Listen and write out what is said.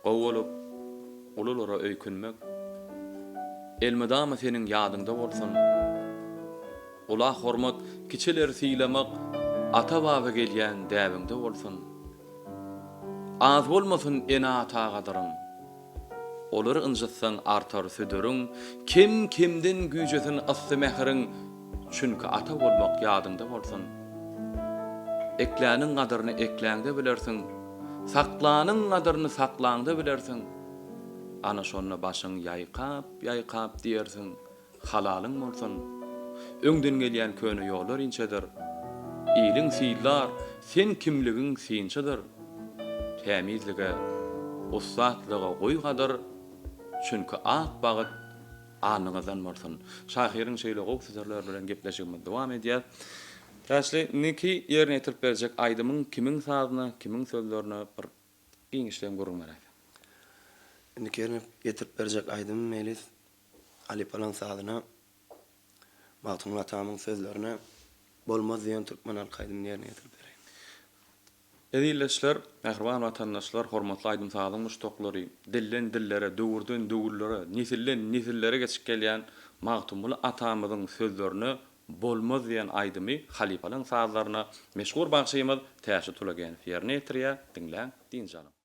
Gowy bolup, ululara öýkünmek, Elmydama seniň ýadyňda bolsun. Ula hormat, kiçileri sylamak Ata-baba gelýän däbiňde bolsun. Az bolmasyn ene-ata gadyryň, Olary ynjytsaň artar södüriň, Kem-kemden güýjesin yssy mähiriň, Çünki ata bolmak ýadyňda bolsun. Ekläniň gadyryny ekläňde bilersiň, Saklanyň gadyryny saklaňda bilersiň. Ana şonda başyň ýaýkap-ýaýkap diýersiň, Halalyň bolsun. Öňden gelýän köne ýollar inçedir. Iliň synlar, sen kimligiň synçydyr. Tämizlige, ussatlyga goý gadyr, Çünki ak bagyt alnyňyzdan bolsun. Şahyryň şeýle gowy setirleri bilen gepleşigimizi dowam edýäs. Täçli, indiki ýerine ýetirip berjek aýdymyň kimiň sazyna, kimiň sözlerine bir giňişleýin gürrüň beräýseň. Indiki ýerine ýetirip berjek aýdymym Meýlis Halypalaň sazyna, Magtymguly atamyň sözlerine Bolmaz diýen türkmen halk aýdymyny ýerine ýetirip bereýin. Ezizleşler, mähriban watandaşlar, hormatly aýdym-sazyň muşdaklary, dilden dillere, döwürden döwürlere, nesilden nesillere geçip gelýän Magtymguly atamyzyň sözlerine Bolmaz diýen aýdymy halypalaň sazlaryna meşhur bagşymyz Täşli Tulegenow ýerine ýetirýär, diňläň, dynç alyň.